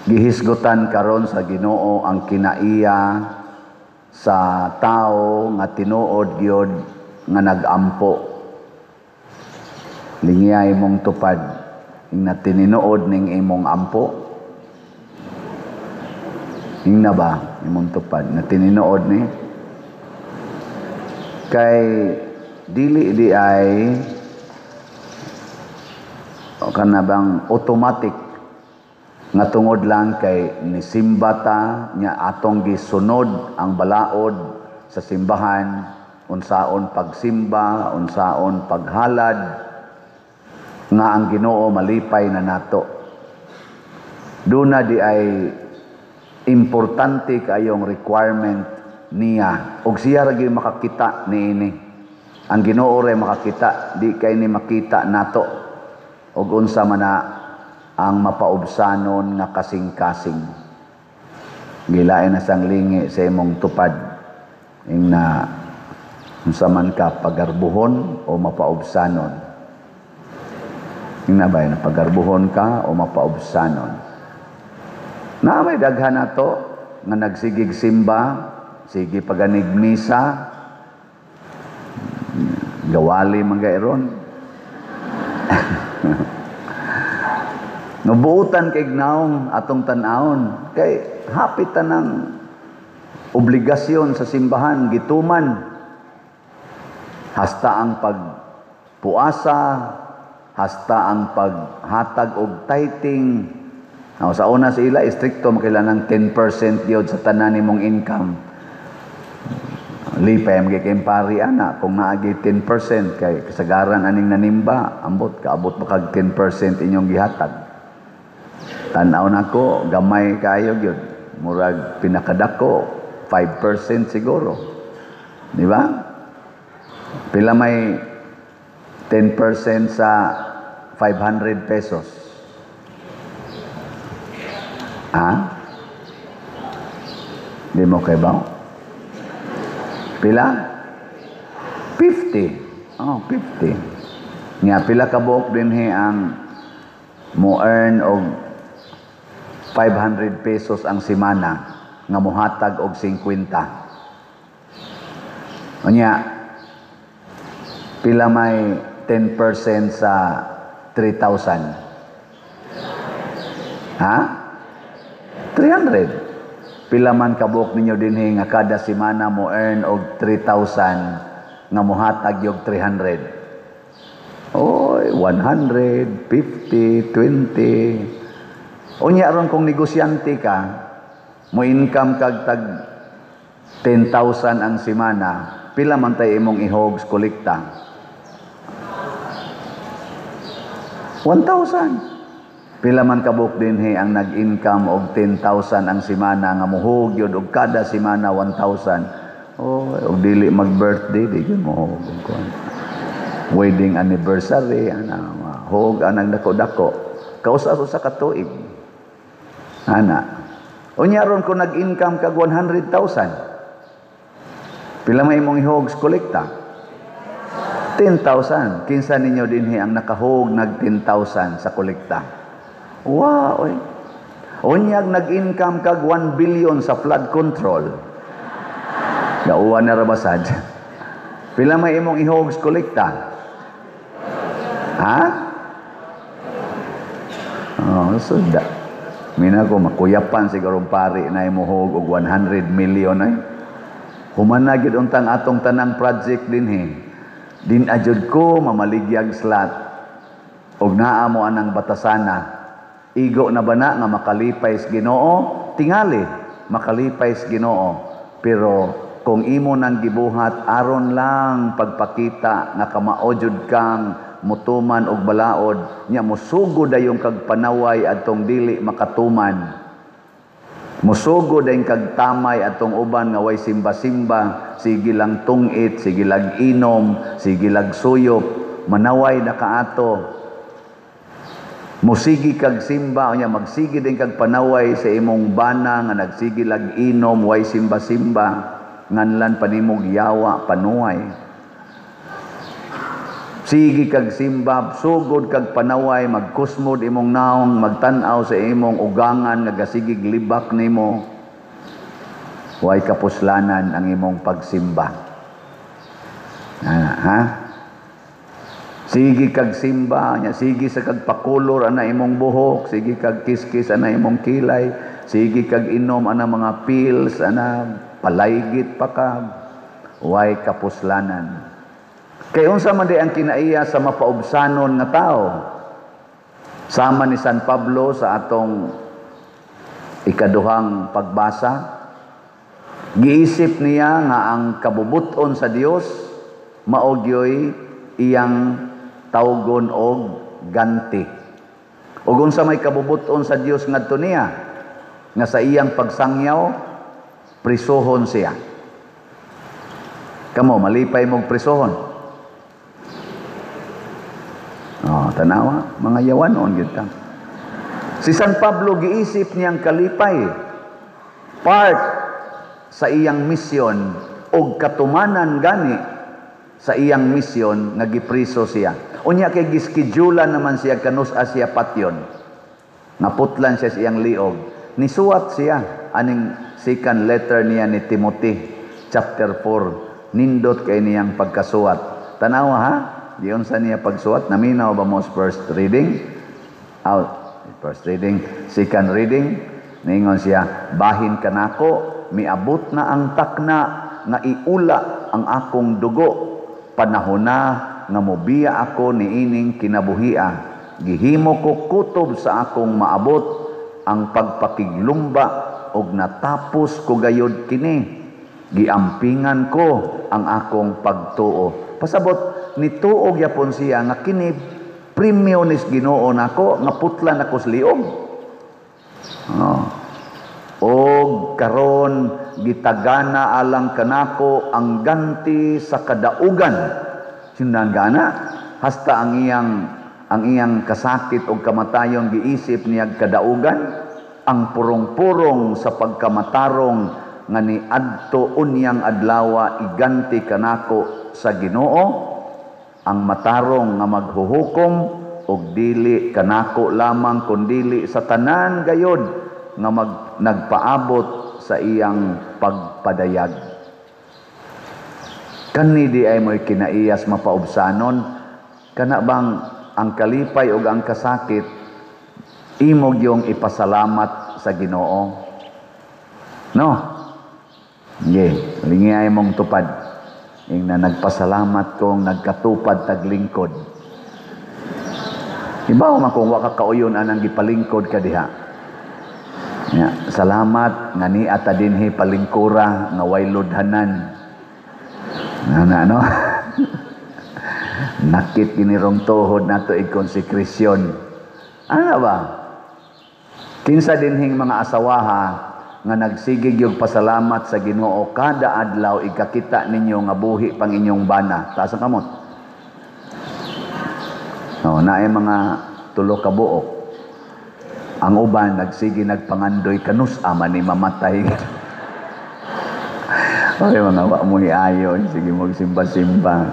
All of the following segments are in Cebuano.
Gihisgutan karon sa Ginoo ang kinaiya sa tao nga tinuod gyud nga nagampo. Lingya imong tupad ing na tininuod ning imong ampo. Ingna ba imong tupad na tininuod ni? Kay dili di ay o kana bang automatic nga tungod lang kay nisimba ta nya atong gisunod ang balaod sa simbahan, unsaon pagsimba, unsaon paghalad, nga ang Ginoo malipay na nato. Duna di ay importante kayong requirement niya og siya ra gyud makakita niini. Ang Ginoo ra makakita, di kay ni makita nato og unsa man na ang mapaubsanon nga kasing-kasing. Gilain na sang lingi sa imong tupad ing na unsa man ka, pagarbuhon o mapaubsanon. Ing na ba na pagarbuhon ka o mapaubsanon? Na may daghan nato nga nagsigig simba, sige paganig misa, gawali man gayron. Nubuutan kay gnaong atong tan-awon kay hapit tanang obligasyon sa simbahan gituman, hasta ang pagpuasa, hasta ang paghatag og tithing. Now, sa una sa ila, istrikto makailangan 10% yun sa tanan nimong income. Lipay ang kay pari ana kung naagi 10% kay kasagaran aning nanimba, ambot kaabot pa kag 10% inyong gihatag. Tan-aw nako gamay kayo gyud, murag pinakadako 5% siguro. Di ba? Pila may 10% sa 500 pesos? Ha? Di mo kay ba? Pila? 50. Oh, 50. Nga pila ka buok dinhi ang mo earn og 500 pesos ang semana nga mohatag og 50. Unya, pila may 10% sa 3,000? Ha? 300. Pila man kabuok ninyo dinhi nga kada semana mo earn og 3,000 nga mohatag og 300? Oy, 100, 50, 20. Unya ron kung negosyante ka, mo income kag tag 10,000 ang semana, pila man tay imong ihogs kolekta? 1,000. Pila man kabuok dinhi ang nag-income og 10,000 ang semana nga muhog yun og kada semana 1,000? Oh, og dili mag-birthday, di gyud mohog og kuan. Wedding anniversary, ana, hog anang dako-dako. Kausa-usa ka tuig. Ana. Unya ron kung nag-income kag 100,000, pila may imong ihogs kolekta? 10,000. Kinsa ninyo dinhi ang nakahog nag 10,000 sa kolekta? Wow, oy. Unyag nag-income kag 1 billion sa flood control. Gauwan na rabasad. Pila may imong ihogs kolekta? Ha? Oh, so da. Mina ko makuyapan siguro pari na imuhog og 100 million ay. Human na gyud untang atong tanang project dinhi. Din ajud ko mamaligyag slot. Og naa mo anang batasana. Igo na ba na nga makalipay sa Ginoo? Tingali makalipay sa Ginoo. Pero kung imo nang gibuhat aron lang pagpakita nga kamao jud kang mutuman og balaod, nya musugod dayong kag panaway adtong dili makatuman. Musugod dayong kag tamay adtong uban nga way simba-simba, sige lang tungit, sige lag inom, sige lag suyop, manaway na kaato. Musigi kag simba, unya magsigi din kag panaway sa imong bana nga nagsigi lag inom, way simba-simba, nganlan panimog yawa panuay. Sige kag simba, sugod kag panaway, magkusmod imong naong, magtan-aw sa imong ugangan nga gasigig libak nimo. Way kapuslanan ang imong pagsimba. Ah, ha? Sige kag simba, nya sige sa kag pakulor ana imong buhok, sige kag kiskis ana imong kilay, sige kag inom ana mga pills, ana palaygit pa ka. Way kapuslanan. Kay unsa man di ang kinaiya sa mapaubsanon nga tao? Sama ni San Pablo sa atong ikaduhang pagbasa, giisip niya nga ang kabubuton sa Dios mao gyoy iyang tawgon og ganti. Ug unsa may kabubuton sa Dios ngadto niya? Nga sa iyang pagsangyaw, prisuhon siya. Kamo, malipay mong prisuhon. Oh, tanawa, mga yawanon gyud ta. Si San Pablo, giisip niyang kalipay, part sa iyang misyon og katumanan gani sa iyang misyon nga gipriso siya. Unya kay giskedyulan naman siya kanus-a siya patyon. Naputlan siya sa iyang liog. Nisuwat siya aning second letter niya ni Timothy, chapter 4. Nindot kay niyang pagkasuwat. Tanawa ha? Giunsa niya pagsuwat? Naminaw ba mo first reading? Out. First reading, second reading, ningon siya, "Bahin kanako, miabot na ang takna nga iula ang akong dugo. Panahon na nga mobiya ako niining kinabuhia. Gihimo ko kutob sa akong maabot ang pagpakiglumba og natapos ko gayod kini. Giampingan ko ang akong pagtuo." Pasabot, nituo gyapon siya nga kini premyo nis Ginoo nako nga putlan ako sa liog. Oh. "Og karon gitagana alang kanako ang ganti sa kadaugan." Sindan gana hasta ang iyang kasakit og kamatayon giisip niya kadaugan, ang purong-purong sa pagkamatarong nga niadto unyang adlawa iganti kanako sa Ginoo, ang matarong nga maghuhukom, og dili kanako lamang kundili sa tanan gayod nga nagpaabot sa iyang pagpadayag. Kani di ay mo'y kinaiyas mapaubsanon, kana bang ang kalipay ug ang kasakit imo gyung ipasalamat sa Ginoo. No? Ye, lingi ay mong tupad. Ing na nagpasalamat kong nagkatupad taglingkod. Ibaw man kung wa ka kauyon anang gipalingkod ka diha. Ya, salamat nga ni ata dinhi palingkura nga way ludhanan. Na no? Nakit kinirong tuhod nato i-konsekresyon. Ano ba? Kinsa dinhing mga asawaha nga nagsigig yung pasalamat sa Ginoo kada adlaw ikakita ninyo nga buhi pang inyong bana? Taas ang kamot. No, naay mga tulo ka buok. Ang uban nagsige nagpangandoy kanus ama ni mamatay. Okay, mga wa mo hiayon, sige magsimba-simba.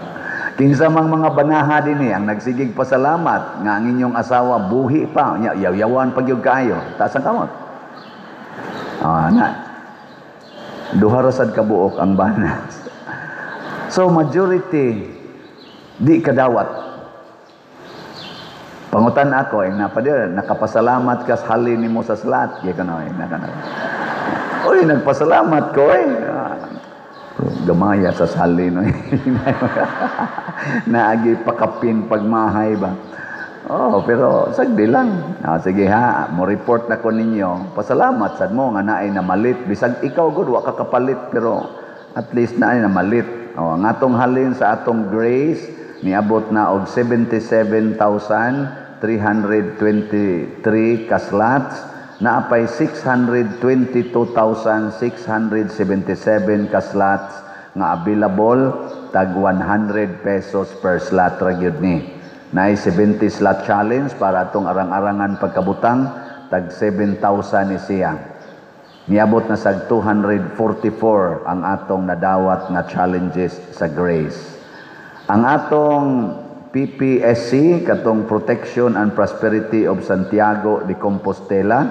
Kinsa mang mga banaha dinhi ang nagsigig pasalamat nga ang inyong asawa buhi pa, nya yaw-yawan pag gyud kaayo? Taas ang kamot. Ah, na. Duha ra sad ka buok ang bana. So majority di kadawat. Pangutan ako, eh, napadir, nakapasalamat ka sa halin nimo sa slot. Di ka na, eh, naka na. Uy, nagpasalamat ko eh. Ah, gamaya sa salin. Oy. Naagi pakapin pagmahay ba. Oh, pero sagdi lang. Ah, sige ha, mo report na ko ninyo. Pasalamat sad mo nga naay namalit. Bisag ikaw gud wa ka kapalit, pero at least naay namalit. Oh, ang atong halin sa atong Grace niabot na og 77,323 ka slots, naapay 622,677 ka slots nga available, tag 100 pesos per slot ra gyud ni. Naay 70 slot challenge para atong arang-arangan pagkabutang, tag 7,000 ni siya. Niabot na sag 244 ang atong nadawat nga challenges sa Grace. Ang atong PPSC, katong Protection and Prosperity of Santiago de Compostela,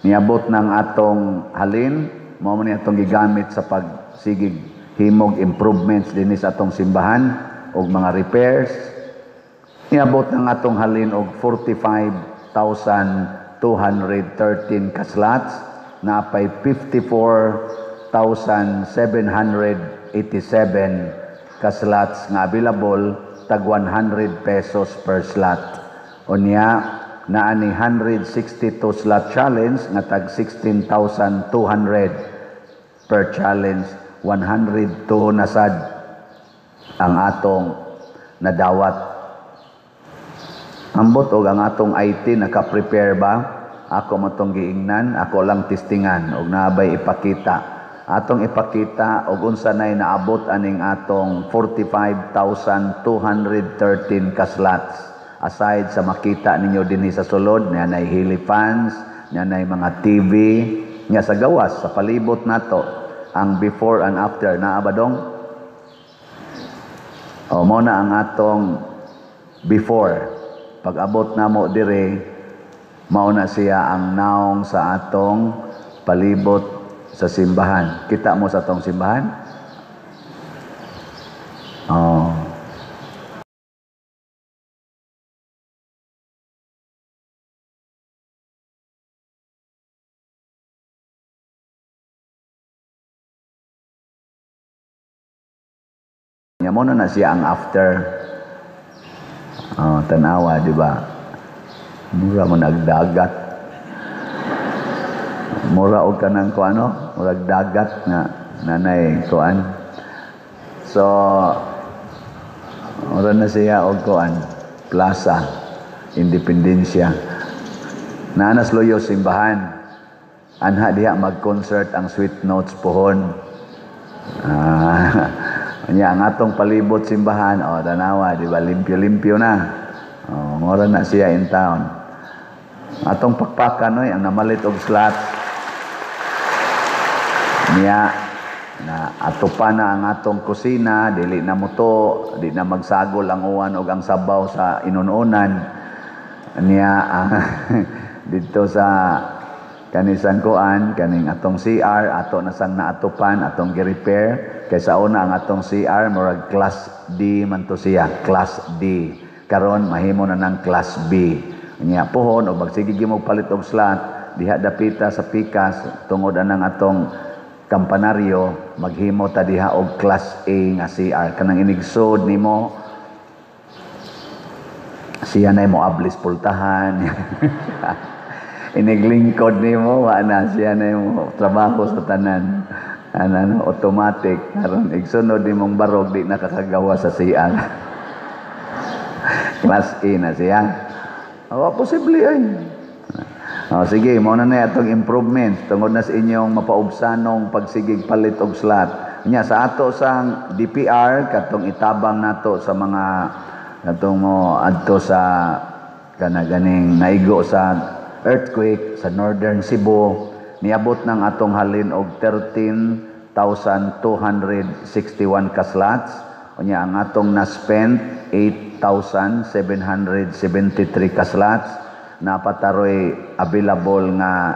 niabot ng atong halin, mao man ni atong gigamit sa pagsigig himog improvements dinhi sa atong simbahan og mga repairs. Niabot ng atong halin og 45,213 ka slots, napay 54,787 ka slots nga available, tag 100 pesos per slot. Unya, naa ni 162 slot challenge nga tag 16,200 per challenge, 102 na sad ang atong nadawat. Ambot og ang atong IT naka-prepare ba? Ako mo tong giingnan, ako lang testingan og naabay ipakita. Atong ipakita og unsa nay naabot aning atong 45,213 ka slots. Aside sa makita ninyo dinhi sa sulod, niya nay heli fans, niya nay mga TV, niya sa gawas sa palibot nato ang before and after naa ba dong? O mo na ang atong before. Pag abot namo dire, mao na siya ang naong sa atong palibot sa simbahan. Kita mo sa atong simbahan? Oh. Nya mo na siya ang after. Oh, tanawa, di ba? Mura mo nagdagat. Mura og kanang kuano, murag dagat nga nanay kuan. So mura na siya og kuan, Plaza Independencia. Naanas loyo simbahan. Anha diha mag-concert ang Sweet Notes pohon. Nya ang atong palibot simbahan, oh tanawa, di ba, limpyo-limpyo na. Oh, mura na siya in town. Atong pakpakan oy ang namalit og slots. Niya na ato pa na ang atong kusina, dili na muto, di na magsagol ang uwan og ang sabaw sa inununan. Niya didto sa kanisan kuan, kaning atong CR, ato na sang naatupan, atong gi-repair. Kay sa una ang atong CR murag class D man to siya, class D. Karon mahimo na ng class B. Nya pohon og magsige gyud mo palit og slot diha dapita sa pikas tungod anang atong kampanaryo, maghimo ta diha og class A nga CR. Kanang inigsod nimo siya nay mo ablis pultahan. Iniglingkod nimo wa na siya nay mo trabaho sa tanan. Ano, automatic karon igsunod nimong barog di nakakagawa sa CR. Class A na siya. O, posible ay. O, sige, mao na na atong improvement tungod na sa inyong mapaubsanong pagsigig palit og slot. Nya sa ato sang DPR katong itabang nato sa mga katong mo adto sa kana ganing naigo sa earthquake sa Northern Cebu, niabot ng atong halin og 13,261 ka slots. Unya ang atong na-spend 8,773 ka slots. Napataroy available nga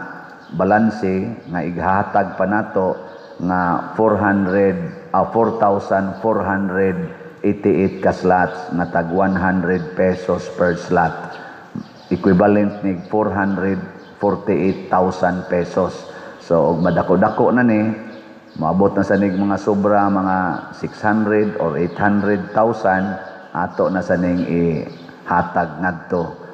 balanse nga ighatag pa nato nga 4,488 ka slots nga tag 100 pesos per slot, equivalent ni 448,000 pesos. So og madako-dako na ni, moabot na sa nig mga sobra mga 600 or 800,000 ato na sa ning ihatag ngadto.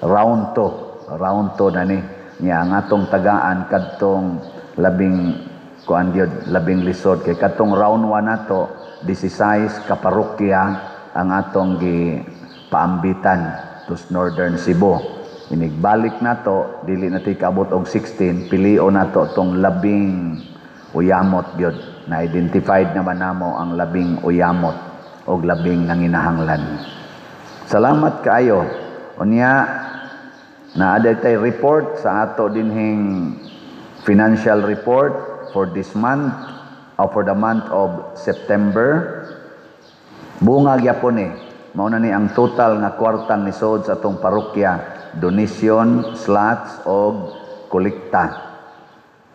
Round to, round to na ni. Nya ang atong tagaan kadtong labing kuan gyud, labing lisod kay kadtong round 1 nato 16 ka parokya ang atong gipaambitan tos Northern Cebu. Inigbalik nato dili na ti kaabot og 16, pilion nato tong labing uyamot gyud. Na identified naman namo ang labing uyamot og labing nanginahanglan. Salamat kaayo. Unya naa tay report sa ato dinhing financial report for this month or for the month of September. Bunga gyapon ni. Mao na ni ang total nga kwartang nisod sa atong parokya, donation, slots og kolekta.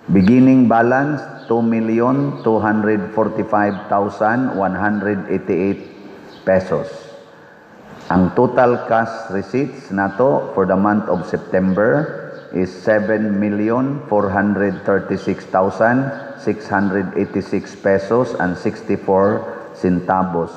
Beginning balance, 2,245,188 pesos. Ang total cash receipts nato for the month of September is 7,436,686 pesos and 64 centavos.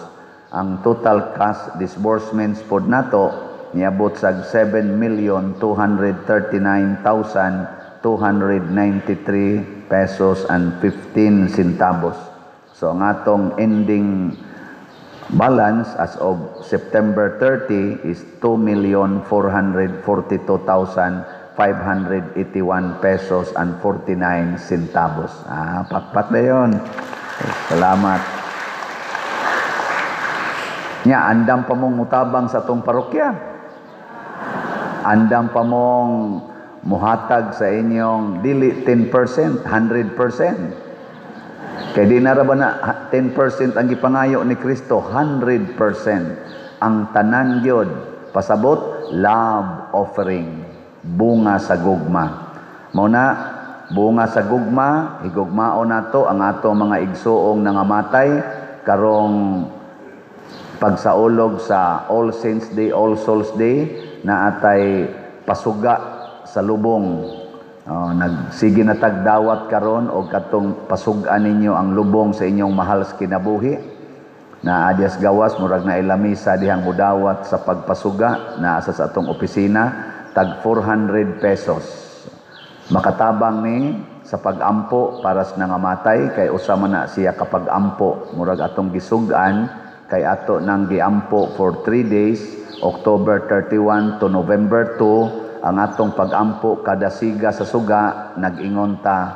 Ang total cash disbursements pod nato niabot sa 7,239,293 pesos and 15 centavos. So ang atong ending balance as of September 30 is 2,442,581 pesos and 49 centavos. Ah, pakpak na yun. Salamat. Nya, andam pa mong mutabang sa atong parokya. Andam pa mong muhatag sa inyong dili 10%, 100%. Kay di na ra ba na 10% ang gipangayo ni Kristo, 100% ang tanan gyud. Pasabot, love offering, bunga sa gugma. Mao na, bunga sa gugma, higugmaon nato ang ato mga igsuong nangamatay karong pagsaulog sa All Saints Day, All Souls Day, na atay pasuga sa lubong. Oh, nagsige na tagdawat karon og katong pasug-an ninyo ang lubong sa inyong mahal sa kinabuhi. Na adyas gawas, murag na ilamisa dihang mudawat sa pagpasuga na asa sa atong opisina, tag 400 pesos. Makatabang ni sa pagampo para sa nangamatay kay usa man na siya kapag ampo, murag atong gisug-an kay ato nang giampo for 3 days, October 31 to November 2. Ang atong pagampo, kada siga sa suga nag-ingon ta,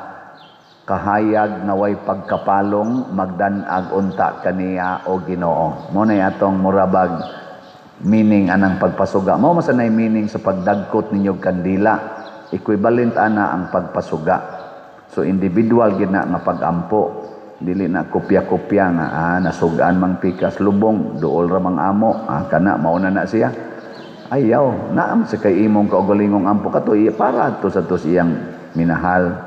"Kahayag nga way pagkapalong, magdan-ag unta kaniya o Ginoo." Mo na atong murabag meaning anang pagpasuga. Mao man sa nay meaning sa pagdagkot ninyo kandila, equivalent ana ang pagpasuga. So individual gid na nga pagampo, dili na kopya-kopya nga nasugaan mang pikas lubong, duol ra mang amo, kana mao na na siya. Ayaw, naam sa kay imong kaugalingong ampo kato para to sa tos iyang minahal.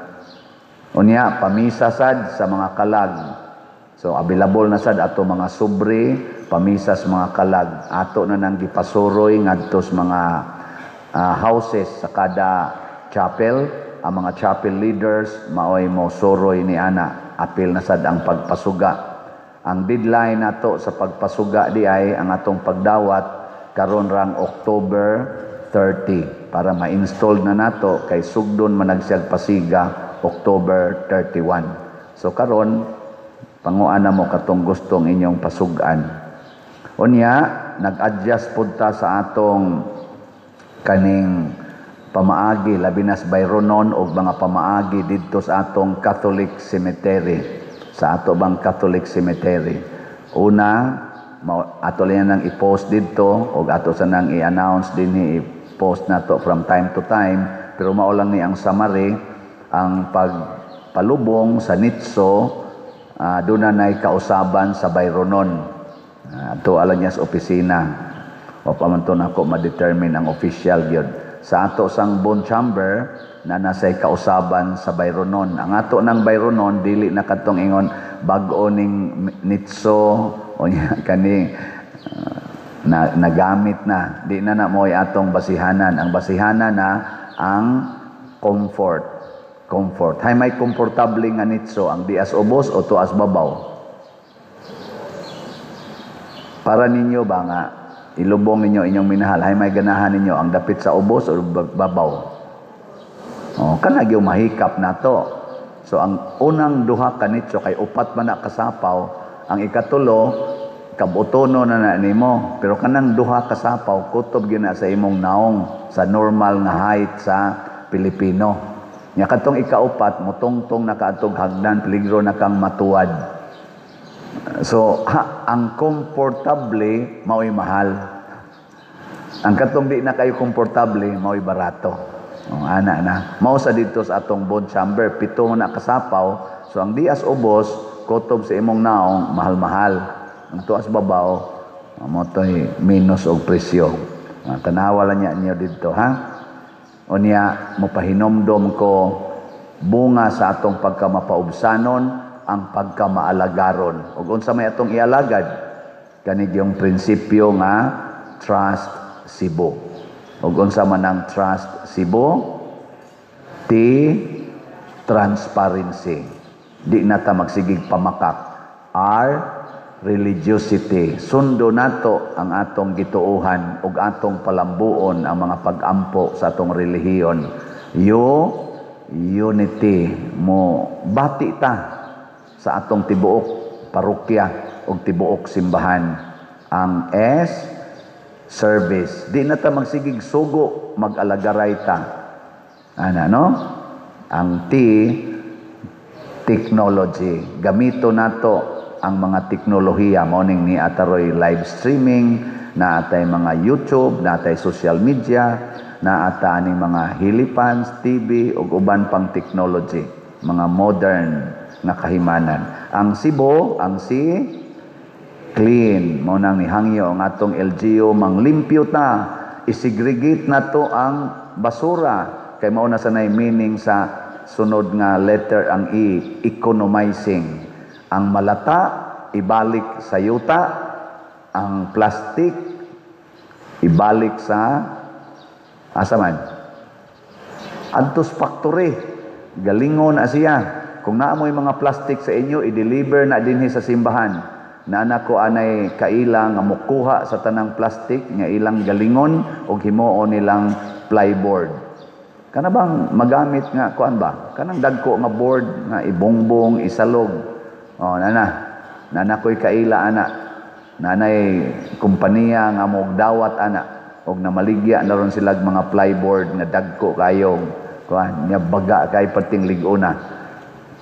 Unya, pamisa sad sa mga kalag. So available na sad ato mga sobre pamisa sa mga kalag. Ato na nang gipasuroy ngadto sa mga houses sa kada chapel. Ang mga chapel leaders maoy mo suroy ni ana. Apil na sad ang pagpasuga. Ang deadline nato sa pagpasuga di ay ang atong pagdawat karon rang October 30 para ma-install na nato kay sugdon man siyag pasiga October 31. So karon panguan na mo katong gustong inyong pasugan. Unya, nag-adjust pud ta sa atong kaning pamaagi, labi na sa bayronon og mga pamaagi didto sa atong Catholic Cemetery. Sa ato bang Catholic Cemetery. Una, ato lang nang i-post didto og ato sa nang i-announce dinhi, i-post nato from time to time, pero mao lang ni ang summary: ang pagpalubong sa nitso, doon na nay kausaban sa bayronon. Ato ala niya sa opisina o pa man to nako ma-determine ang official gyud. Sa ato sang bone chamber na nasay kausaban sa bayronon. Ang ato ng bayronon, dili na kadtong ingon bag-o ning nitso o nya kani na nagamit na, di na na mo'y atong basihanan. Ang basihanan na ang comfort. Comfort. Hay may komportable nga nitso, ang dias ubos o tuas babaw? Para ninyo ba nga ilubong ninyo inyong minahal, hay may ganahan ninyo, ang dapit sa ubos o babaw? Oh, kana gyud mahikap nato. So ang unang duha ka nitso, kay upat man na kasapaw, ang ikatulo kabutono na na nimo, pero kanang duha kasapaw kutob gyud na sa imong naong sa normal nga height sa Pilipino. Nya kadtong ikaupat, mutungtong na kaadtog hagdan, peligro na kang matuwad. So ha, ang komportable mao'y mahal. Ang katong di na kayo komportable mao'y barato. Oh, ana na. Mao sa didto sa atong bone chamber, pito na kasapaw. So ang dias ubos, kutob sa imong naong, mahal-mahal. Ang tuas babaw, Mao to'y minus og presyo. Tanawa lang niya niyo didto, ha? Unya mopahinomdom ko, bunga sa atong pagkamapaubsanon ang pagkamaalagaron. Ug unsa may atong ialagad? Kani yung prinsipyo nga Trust Cebu. Ug unsa man ang Trust Cebu? T, transparency. Di na ta magsigig pamakak. R, religiosity. Sundo nato ang atong gituohan ug atong palambuon ang mga pag-ampo sa atong relihiyon. U, unity. Mo bati ta sa atong tibuok parokya ug tibuok simbahan. Ang S, service. Di na ta magsigig sugo, mag-alagaray ta. Ana, no? Ang T, technology. Gamito nato ang mga teknolohiya. Mao ning naa ta roy live streaming, naa tay mga YouTube, naa tay social media, naa ta aning mga helipans, TV ug uban pang technology, mga modern nga kahimanan. Ang Cebu, ang C, clean. Mao nang nihangyo ang atong LGU, manglimpyo ta, isegregate nato ang basura kay mao na sanay meaning sa sunod nga letter, ang E, economizing. Ang malata ibalik sa yuta, ang plastic ibalik sa asa man adtos factory, galingon na siya. Kung naa mo'y mga plastic sa inyo, i-deliver na dinhi sa simbahan. Naa ko anay kaila nga mukuha sa tanang plastic nga ilang galingon og himuon nilang plyboard. Kana bang magamit nga kuan ba? Kanang dagko nga board nga ibongbong, isalog. Oh, nana. Naa ko'y kaila ana. Nanay kompanya nga mogdawat ana og namaligya na ron sila mga plyboard nga dagko kayong kuan nya, baga kay perting lig-on na.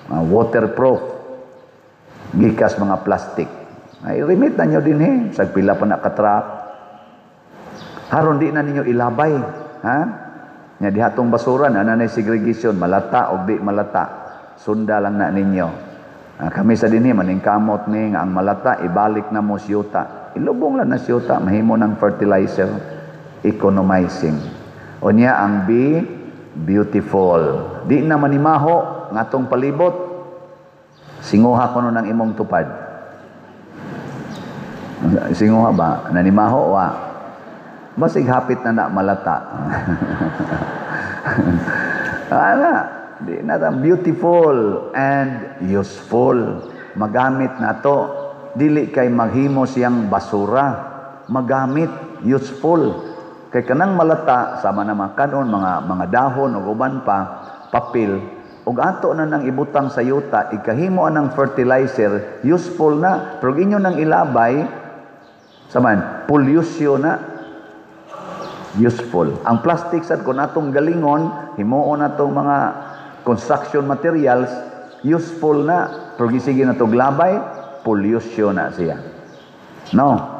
Waterproof gikas mga plastic. Ay, remit na nyo din eh. Sa pila pa na ka-truck. Haron di na ninyo ilabay. Ha? Nya diha tong basura na nanay segregation, malata o di malata. Sunda lang na ninyo. Kami sa dinhi maningkamot ni nga ang malata ibalik na mo siyuta. Ilubong lang na siyuta, mahimo ng fertilizer, economizing. Unya ang B, beautiful. Di na manimaho nga atong palibot. Singuha kuno ng imong tupad. Singuha ba? Nanimaho wa? Basig hapit na na malata. Ana, di na ta beautiful and useful. Magamit na to. Dili kay maghimo siyang basura. Magamit, useful. Kay kanang malata sama na mga kanon, mga dahon ug uban pa, papel, ug ato na nang ibutang sa yuta, ikahimo anang fertilizer, useful na. Pero inyo nang ilabay, saman, pollution na, useful. Ang plastic sad kung atong galingon, himuon atong mga construction materials, useful na. Pero gisige na tog labay, pollution na siya. No?